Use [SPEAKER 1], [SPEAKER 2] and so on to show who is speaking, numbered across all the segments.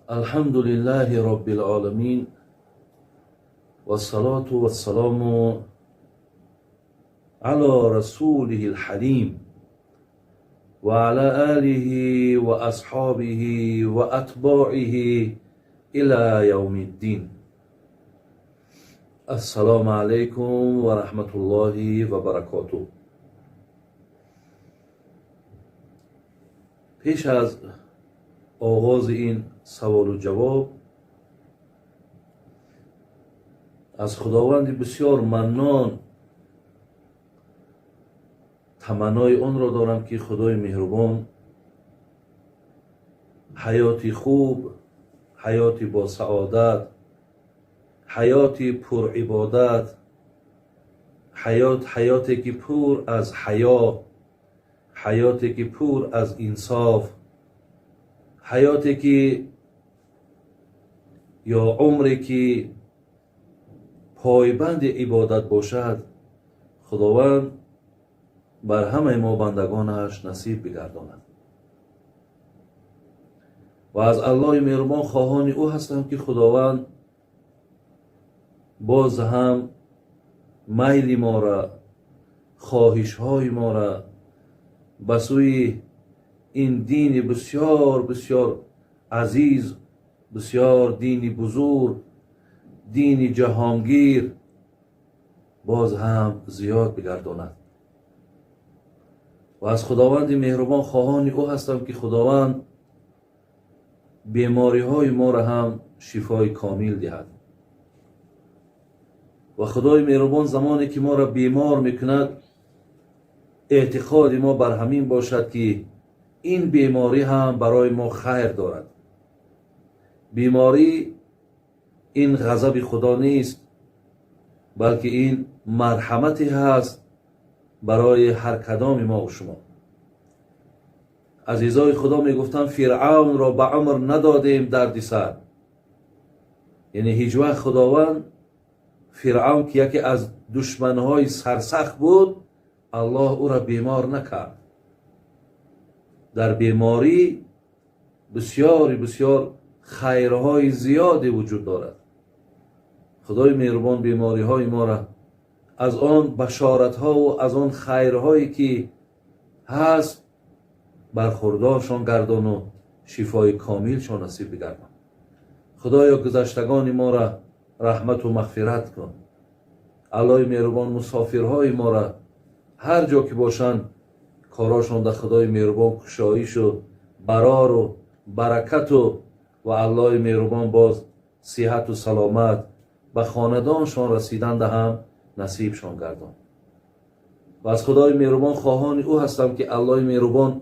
[SPEAKER 1] الحمد لله رب العالمين والصلاة والسلام على رسوله الحليم وعلى آله وأصحابه وأتباعه إلى يوم الدين. السلام عليكم ورحمة الله وبركاته. پیش از آغاز این سوال و جواب از خداوند بسیار منان تمنای آن را دارم که خدای مهربان حیاتی خوب، حیاتی با سعادت، حیاتی پر عبادت، حیاتی که پر از حیا، حیاتی که پر از انصاف، حیاتی که یا عمری که پایبند عبادت باشد، خداوند بر همه ما بندگانش نصیب بگرداند. و از الله مهربان خواهان او هستم که خداوند باز هم میل ما را، خواهش های ما را به سوی این دین بسیار بسیار عزیز، بسیار دین بزرگ، دین جهانگیر باز هم زیاد بگرداند. و از خداوند مهربان خواهان او هستم که خداوند بیماری های ما را هم شفای کامل دهد. و خدای مهربان زمانی که ما را بیمار میکند، اعتقاد ما بر همین باشد که این بیماری هم برای ما خیر دارد. بیماری این غضب خدا نیست، بلکه این مرحمتی هست برای هر کدام ما و شما. عزیزای خدا میگفتن فرعون را به عمر ندادیم درد سر، یعنی هیچ وقت خداوند فرعون که یکی از دشمنهای سرسخت بود، الله او را بیمار نکرد. در بیماری بسیار بسیار خیرهای زیادی وجود دارد. خدای مهربان بیماری های ما را از آن بشارت ها و از آن خیرهایی که هست برخوردارشان گردان و شفای کاملشان نصیب بگردان. خدایا گذشتگان ما را رحمت و مغفرت کن. الله مهربان مسافرهای ما را هر جا که باشند کاراشان در خدای مهربان کشایش و برار و برکت و الله مهربان باز صحت و سلامت به خاندانشان رسیدن هم نصیبشان گردان. و از خدای مهربان خواهان او هستم که الله مهربان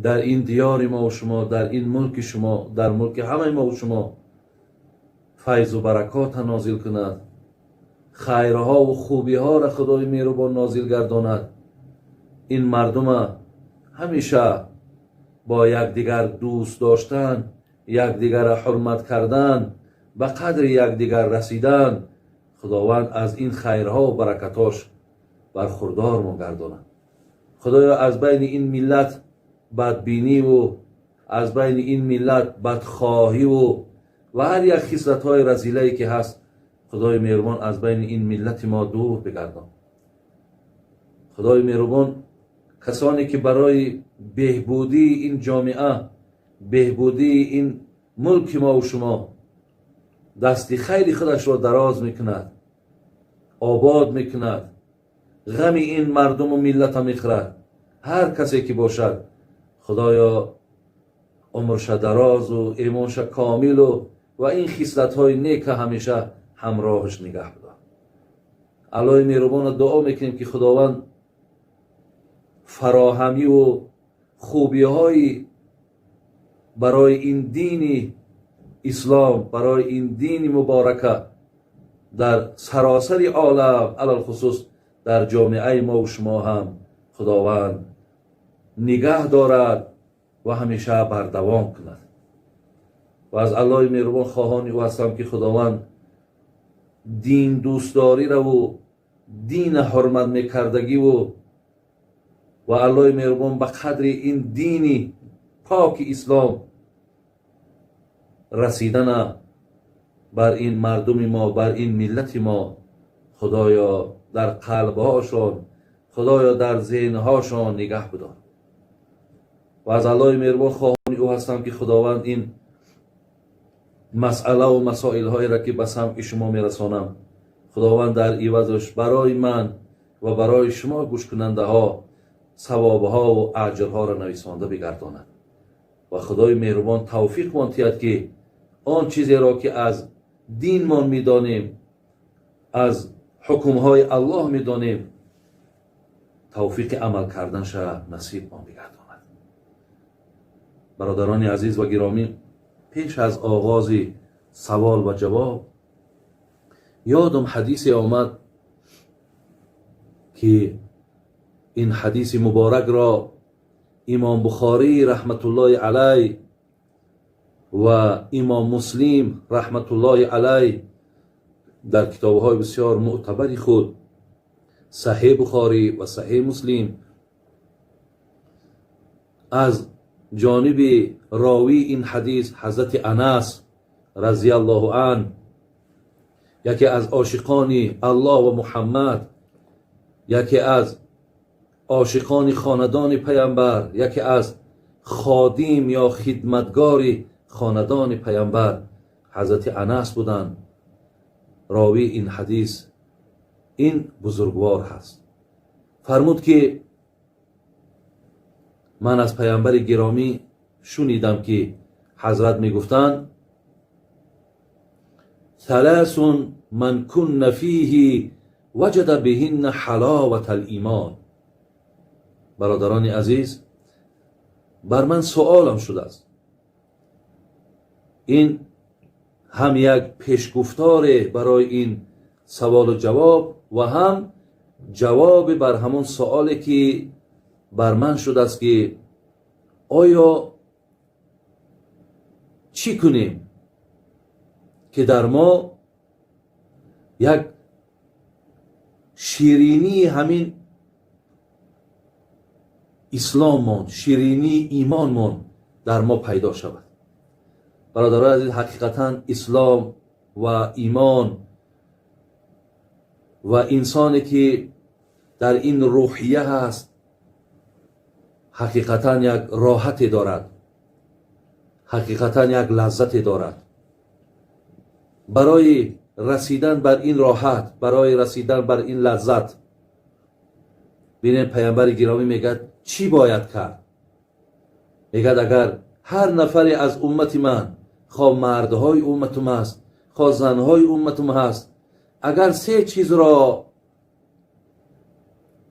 [SPEAKER 1] در این دیار ما و شما، در این ملک شما، در ملک همه ما و شما فیض و برکات نازل کند، خیرها و خوبیها را خدای مهربان نازل گرداند. این مردم همیشه با یکدیگر دوست داشتن، یکدیگر را حرمت کردن، به قدر یکدیگر رسیدن، خداوند از این خیرها و برکتاش برخوردار ما گرداند. خدایا از بین این ملت بدبینی و از بین این ملت بدخواهی و هر یک خصلت‌های رذیله‌ای که هست، خدای مهربان از بین این ملت ما دور بگردان. خدای مهربان کسانی که برای بهبودی این جامعه، بهبودی این ملک ما و شما دست خیر خودش را دراز میکند، آباد میکند، غم این مردم و ملت میخورد، هر کسی که باشد خدایا عمرش دراز و ایمانش کامل و این خصلت های نیک همیشه همراهش نگه بدار. الله مهربان دعا میکنیم که خداوند فراهمی و خوبی های برای این دین اسلام، برای این دین مبارکه در سراسر عالم، علی الخصوص در جامعه ما و شما هم خداوند نگه دارد و همیشه بردوام کند. و از الله مهربان خواهان او هستم که خداوند دین دوستداری را و دین حرمت میکردگی و الله مهربان به قدر این دینی پاک اسلام расидана бар ин мардуми мо, бар ин миллати мо Худоё дар қалбҳошон, Худоё дар зеҳнҳошон нигаҳ бидор. Ва аз Аллоҳи меҳрубон хоҳони ӯ ҳастам, ки Худованд ин масъалаву масоилҳоеро, ки ба самъи шумо мерасонам, Худованд дар ивазаш барои ман ва барои шумо гӯшкунандаҳо савобҳову аҷрҳоро нависонда бигардонад ва Худои меҳрубон тавфиқмон диҳад, ки он чизеро, ки аз динмон медонем, аз ҳукмҳои Аллоҳ медонем, тавфиқи амал карданша насибмон бигардонад. Бародарони азиз ва гиромӣ, пеш аз оғози савол ва ҷавоб ёдам ҳадисе омад, ки ин ҳадиси муборакро имом Бухорӣ раҳматуллоҳи алай ва имом Муслим раҳматуллоҳи алай дар китобҳои бисёр мӯътабари худ, Саҳеҳ Бухорӣ ва Саҳеҳ Муслим, аз ҷониби ровии ин ҳадис ҳазрати Анас разияллоҳу ан, яке аз ошиқони Аллоҳ ва Муҳаммад, яке аз ошиқони хонадони паямбар, яке аз ходим ё хидматгори хонадони паямбар ҳазрати Анас буданд. Ровии ин ҳадис ин бузургвор ҳаст. Фармуд, ки ман аз паямбари гиромӣ шунидам, ки ҳазрат мегуфтанд: ثلاث من كن فيه وجد بهن حلاوة الإيمان. Бародарони азиз, бар ман суолам шудааст. Ин ҳам як пешгуфторе барои ин саволу ҷавоб ва ҳам ҷавоби бар ҳамон суоле, ки бар ман шудааст, ки оё чӣ кунем, ки дар мо як ширинии ҳамин исломмон, ширинии имонмон дар мо пайдо шавад. Бародарои азиз, ҳақиқатан ислом ва имон ва инсоне, ки дар ин рӯҳия ҳаст, ҳақиқатан як роҳате дорад, ҳақиқатан як лаззате дорад. Барои расидан бар ин роҳат, барои расидан бар ин лаззат, бинем, паямбари гиромӣ мегӯяд, чӣ бояд кард. Мегӯяд, агар ҳар нафаре аз уммати ман, хо мардҳои умматум аст, хо занҳои умматум ҳаст, агар се чизро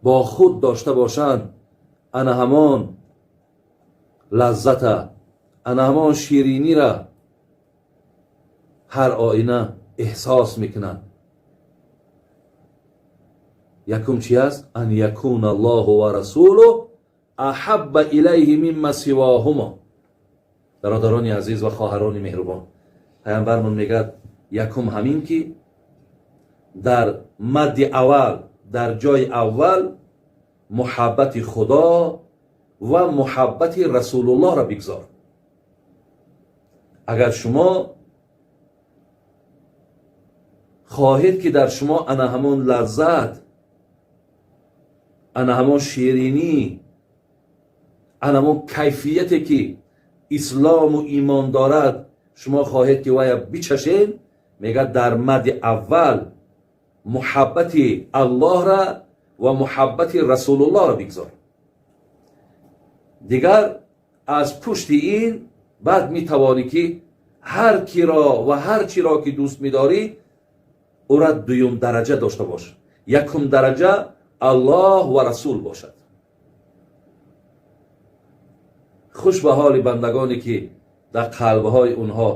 [SPEAKER 1] бо худ дошта бошанд, ана ҳамон лаззата, ана ҳамон ширинира ҳар оина эҳсос мекунанд. Якум чи аст? أن يكون الله ورسوله أحب إليه مما سواهما. Бародарони азиз ва хоҳарони меҳрубон, паямбармон мегӯяд, якум ҳамин, ки дар мадди аввал, дар ҷои аввал муҳаббати Худо ва муҳаббати Расулуллоҳро бигзор. Агар шумо хоҳед, ки дар шумо ана ҳамон лаззат, ана ҳамон ширинӣ, ана ҳамон кайфияте, ки ислому имон дорад, шумо хоҳед, ки вая бичашед, мегӯяд, дар мадди аввал муҳаббати Аллоҳра ва муҳаббати Расулуллоҳро бигзор. Дигар аз пушти ин баъд метавонӣ, ки ҳар киро ва ҳар чиро, ки дӯст медорӣ, ӯра дуюм дараҷа дошта бош. Якум дараҷа Аллоҳ ва Расул бошад. Хуш ба ҳоли бандагоне, ки дар қалбҳои онҳо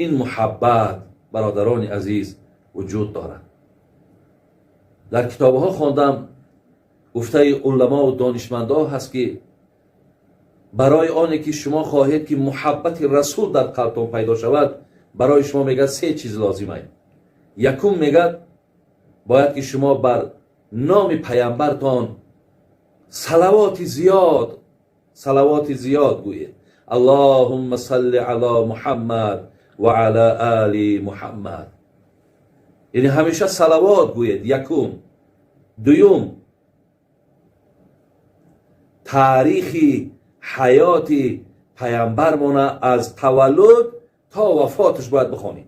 [SPEAKER 1] ин муҳаббат, бародарони азиз, вуҷуд дорад. Дар китобҳо хондам, гуфтаи уламову донишмандҳо ҳаст, ки барои оне ки шумо хоҳед, ки муҳаббати Расул дар қалбтон пайдо шавад, барои шумо, мегӯяд, се чиз лозим аст. Якум, мегӯяд, бояд ки шумо бар номи паямбартон салавоти зиёд, салавоти зиёд гӯед: اللهم صل على محمد ва ала али Муҳаммад. Яъне ҳамеша салавот гӯед. Якум. Дуюм, таърихи ҳаёти паямбармона аз таваллуд то вафоташ бояд бихонем.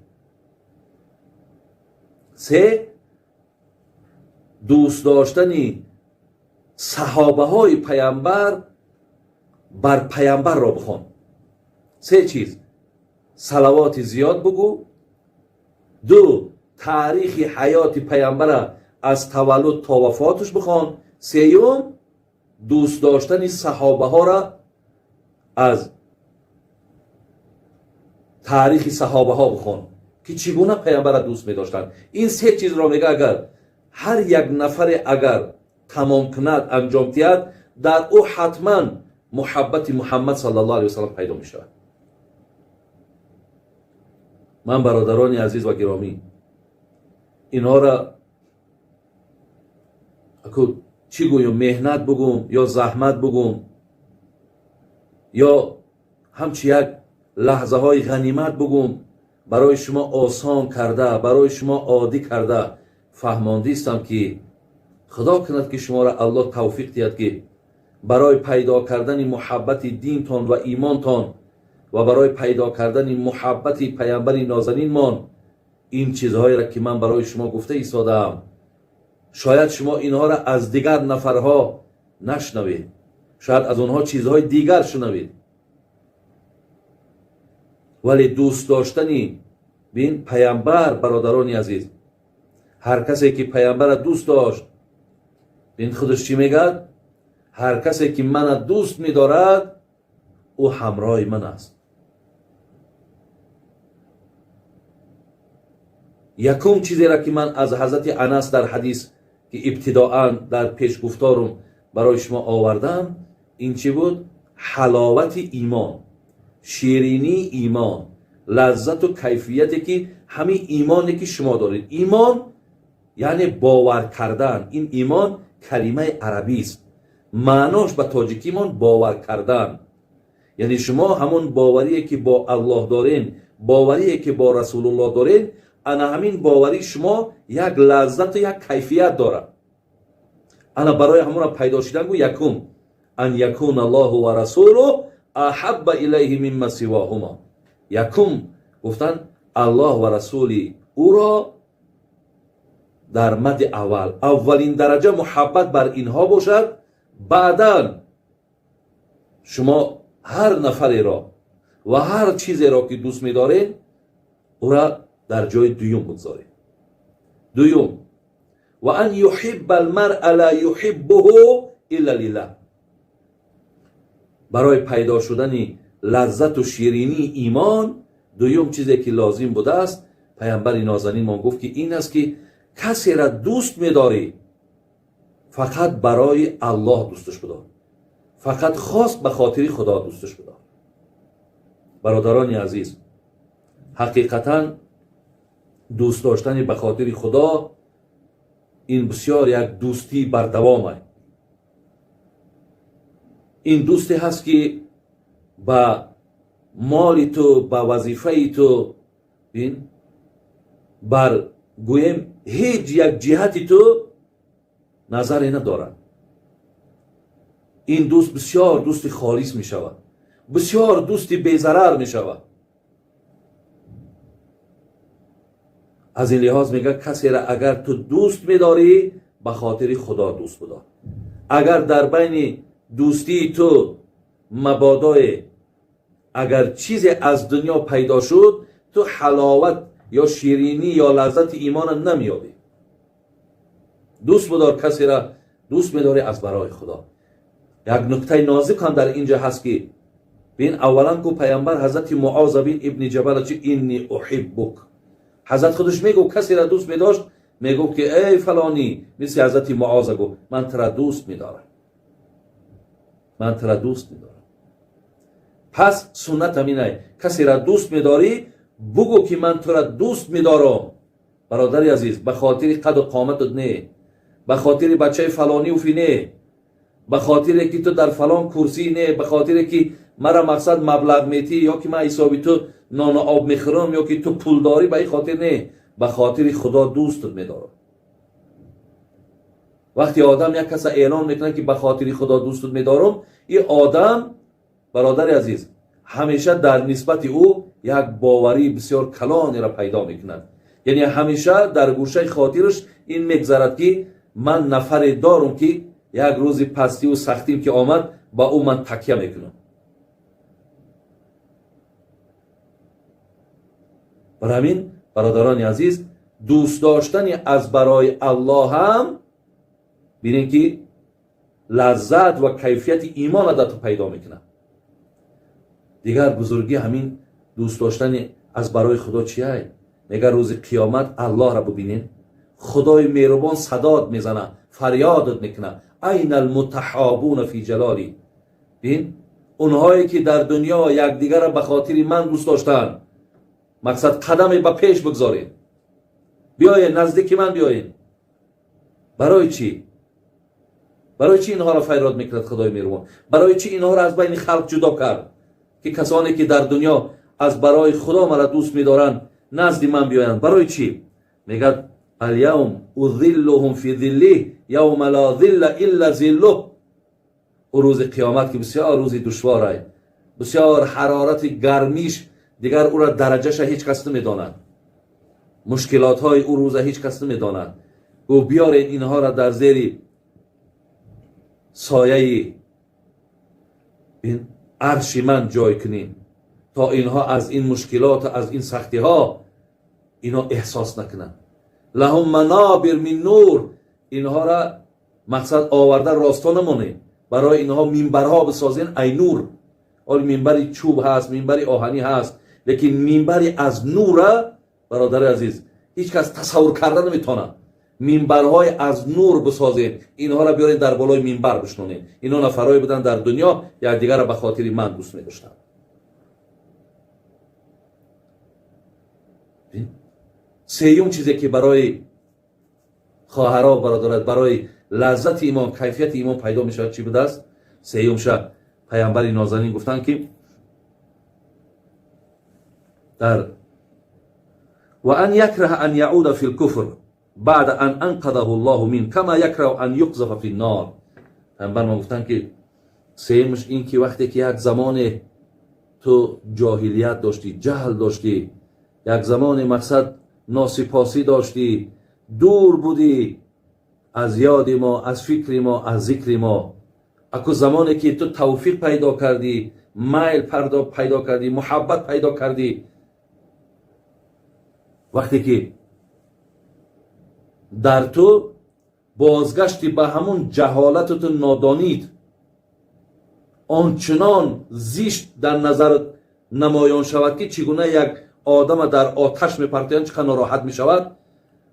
[SPEAKER 1] Се, дӯст доштани саҳобаҳои паямбар бар паямбарро бихон. Се чиз: салавоти зиёд бугӯ, ду, таърихи ҳаёти паямбара аз таваллуд то вафоташ бихон, сеюм, дӯст доштани саҳобаҳоро аз таърихи саҳобаҳо бихон, ки чӣ гуна паямбара дӯст медоштанд. Ин се чизро мега, агар ҳар як нафаре агар тамом кунад, анҷом диҳад, дар ӯ ҳатман муҳаббати Муҳаммад саллаллоҳу алайҳи васаллам пайдо мешавад. Ман, бародарони азиз ва гиромӣ, инҳоро чӣ гӯем, меҳнат бугум ё заҳмат бугум ё ҳамчи як лаҳзаҳои ғанимат бугум, барои шумо осон карда, барои шумо оддӣ карда фаҳмондистам, ки худо кунад, ки шуморо Аллоҳ тавфиқ диҳад, ки барои пайдо кардани муҳаббати динтон ва имонтон ва барои пайдо кардани муҳаббати паямбари нозанинмон ин чизҳоеро, ки ман барои шумо гуфта истодаам, шояд шумо инҳоро аз дигар нафарҳо нашнавед, шояд аз онҳо чизҳои дигар шунавед, вале дӯст доштани бин паямбар, бародарони азиз, ҳар касе ки паямбара дӯст дошт, бин худаш чӣ мегӯяд? Ҳар касе ки мана дӯст медорад, ӯ ҳамроҳи ман аст. Якум чизеро, ки ман аз ҳазрати Анас дар ҳадис, ки ибтидоан дар пешгуфторум барои шумо овардам, ин чӣ буд? Ҳаловати имон, ширинии имон, лаззату кайфияте, ки ҳамин имоне, ки шумо доред. Имон яъне бовар кардан. Ин имон калимаи арабист, маънош ба тоҷикимон бовар кардан. Яъне шумо ҳамон боварие, ки бо Аллоҳ дорен, боварие, ки бо Расулуллоҳ дорен, ана ҳамин боварии шумо як лаззату як кайфият дорад. Ана барои ҳамона пайдо шудан гу, якум, ан якуна Аллоҳу ва расулуҳ аҳабба илайҳи мимма сивоҳума. Якум гуфтан, Аллоҳ ва расули ӯро дар мадди аввал, аввалин дараҷа муҳаббат бар инҳо бошад. Баъдан шумо ҳар нафареро ва ҳар чизеро, ки дӯст медоред, ӯра дар ҷои дуюм бигзоред. Дуюм, ва ан юҳибба алмаръа ла юҳиббуҳу илла лиллаҳ. Барои пайдо шудани лаззату ширинии имон дуюм чизе, ки лозим будааст, паямбари нозанинмон гуфт, ки ин аст, ки касеро дӯст медорӣ, фақат барои Аллоҳ дӯсташ бидор, фақат хос ба хотири Худо дӯсташ бидор. Бародарони азиз, ҳақиқатан дӯст доштани ба хотири Худо ин бисёр як дӯстии бардавом. Ин дӯсте ҳаст, ки ба моли ту, ба вазифаи ту, бин, бар гӯем ҳеҷ як ҷиҳати ту назаре надорад. Ин дӯст бисёр дӯсти холис мешавад, бисёр дӯсти безарар мешавад. Аз ин лиҳоз мегӯяд, касеро агар ту дӯст медорӣ, ба хотири Худо дӯст бидор. Агар дар байни дӯстии ту мабодое агар чизе аз дунё пайдо шуд, ту ҳаловат ё ширинӣ ё лаззати имона намеёбӣ. Дӯст бидор касеро дӯст медорӣ аз барои Худо. Як нуктаи нозик ҳам дар инҷа ҳаст, ки бин, аввалан ку паямбар ҳазрати Муоза бин ибни Ҷабала чи инни уҳиббук, ҳазрат худаш мегуфт, касеро дӯст медошт, мегуфт, ки эй фалонӣ, мисли ҳазрати Муоза гуфт: ман тура дӯст медорам, ман тура дӯст медорам. Пас суннат ҳаминай: касеро дӯст медорӣ, бугӯ, ки ман тура дӯст медорам. Бародари азиз, ба хотири қаду қоматат не, ба хотири бачаи фалониуфи не, ба хотире ки ту дар фалон курсӣ не, ба хотире ки мара мақсад маблағ метӣ ё ки ман ҳисоби ту нону об мехӯрам ё ки ту пул дорӣ, ба ин хотир не, ба хотири Худо дӯстат медорам. Вақте одам як каса эълон мекунад, ки ба хотири Худо дӯстат медорам, ин одам, бародари азиз, ҳамеша дар нисбати ӯ як боварии бисёр калонеро пайдо мекунад. Яъне ҳамеша дар гӯшаи хотираш ин мегзарад, ки ман нафаре дорам, ки як рӯзи пастиву сахтим ки омад, ба ӯ ман такя мекунам. Бар ҳамин, бародарони азиз, дӯст доштани аз барои Аллоҳ ҳам бинем, ки лаззат ва кайфияти имона дар ту пайдо мекунад. Дигар бузургӣ ҳамин дӯст доштани аз барои Худо чия? Мега рӯзи қиёмат Аллоҳро бубинем, Худои меҳрубон садод мезана, фарёдат мекунад: айна алмутаҳобуна фи ҷалоли. Бин, онҳое ки дар дунё якдигарро ба хотири ман дӯст доштанд, мақсад қадаме ба пеш бигзоред, биёед наздики ман биёед. Барои чӣ? Барои чӣ инҳоро фарёд мекунад Худои меҳрубон? Барои чӣ инҳоро аз байни халқ ҷудо кард, ки касоне ки дар дунё аз барои Худо мара дӯст медоранд, назди ман биёянд? Барои чӣ? Мегӯяд: аляавм узиллуҳум фи зиллих явма ла зилла илла зиллуҳ. Ӯ рӯзи қиёмат, ки бисёр рӯзи душворай, бисёр ҳарорати гармиш, дигар ӯра дараҷаша ҳеҷ кас намедонад, мушкилотҳои ӯ рӯза ҳеҷ кас намедонад. Гӯ биёред инҳоро дар зери сояи арши ман ҷой кунем, то инҳо аз ин мушкилот, аз ин сахтиҳо ино эҳсос накунанд. Лаҳум манобир мин нур. Инҳоро мақсад оварда росто намонем, барои инҳо минбарҳо бисозен ай нур. Ҳол минбари чӯб ҳаст, минбари оҳанӣ ҳаст, лекин минбари аз нура, бародари азиз, ҳеҷ кас тасаввур карда наметавонад. Минбарҳои аз нур бисозем, инҳоро биёрем дар болои минбар бишнонем. Инҳо нафарое буданд дар дунё, якдигарро ба хотири ман дӯст медоштанд. Сеюм чизе ки барои хоҳаро, бародарат, барои лаззати имон, кайфияти имон пайдо мешавад, чӣ будааст? Сеюмша паямбари нозанин гуфтанд, ки дар ва ан якраҳа ан яуда фи лкуфр баъда ан анқадаҳу ллоҳу мин кама якраҳу ан юқзафа фи ннор. Паямбар ма гуфтанд, ки сеюмш ин ки вақте ки як замоне ту ҷоҳилият доштӣ, ҷаҳл доштӣ, як замоне мақсад носипосӣ доштӣ, дур будӣ аз ёди мо, аз фикри мо, аз зикри мо, аку замоне ки ту тавфиқ пайдо кардӣ, майл пайдо кардӣ, муҳаббат пайдо кардӣ, вақте ки дар ту бозгашти ба ҳамун ҷаҳолату ту нодонид ончунон зишт дар назарат намоён шавад, ки чӣ гуна як одама дар оташ мепартоянд, чӣ қадр нороҳат мешавад,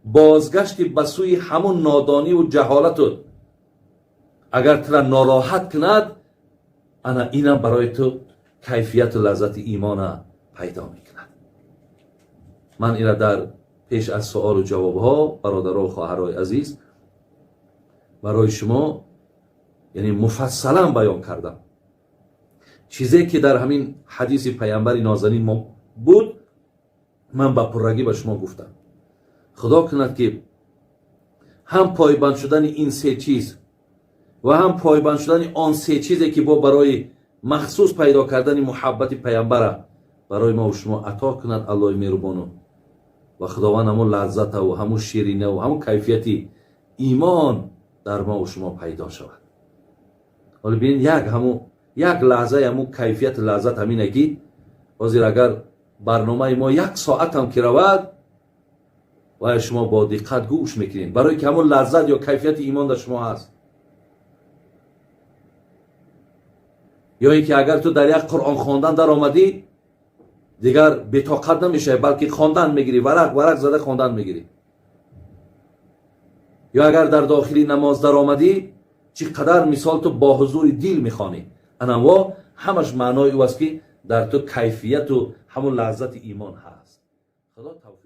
[SPEAKER 1] бозгашти ба сӯи ҳамун нодониву ҷаҳолату агар тура нороҳат кунад, ана инам барои ту кайфияту лаззати имона пайдо мекунад. Ман ира дар пеш аз суолу ҷавобҳо, бародару хоҳарои азиз, барои шумо яъне муфассалан баён кардам. Чизе ки дар ҳамин ҳадиси паямбари нозанин мо буд, ман ба пуррагӣ ба шумо гуфтам. Худо кунад, ки ҳам пойбанд шудани ин се чиз ва ҳам пойбанд шудани он се чизе, ки бо барои махсус пайдо кардани муҳаббати паямбара барои мо шумо ато кунад Аллоҳи меҳрубону, ва Худованд ҳамун лаззатаву ҳамун ширинаву ҳамун кайфияти имон дар мо шумо пайдо шавад. Ҳоло бинед, як ҳамун як лаҳзаи ҳамун кайфияти лаззат ҳамине, ки ҳозир агар барномаи мо як соатам ки равад, вай шумо бо диққат гӯш мекунед, барое ки ҳамун лаззат ё кайфияти имон дар шумо ҳаст. Ё ин ки агар ту дар як Қуръон хондан даромадӣ, дигар бетоқат намешавӣ, балки хондан мегирӣ, варақ варақ зада хондан мегирӣ. Ё агар дар дохили намоз даромадӣ, чӣ қадар мисол ту бо ҳузури дил мехонӣ. Анаво ҳамаш маънои ӯ аст, ки дар ту кайфияту ҳамун лаззати имон ҳаст. Худо тавфиқ.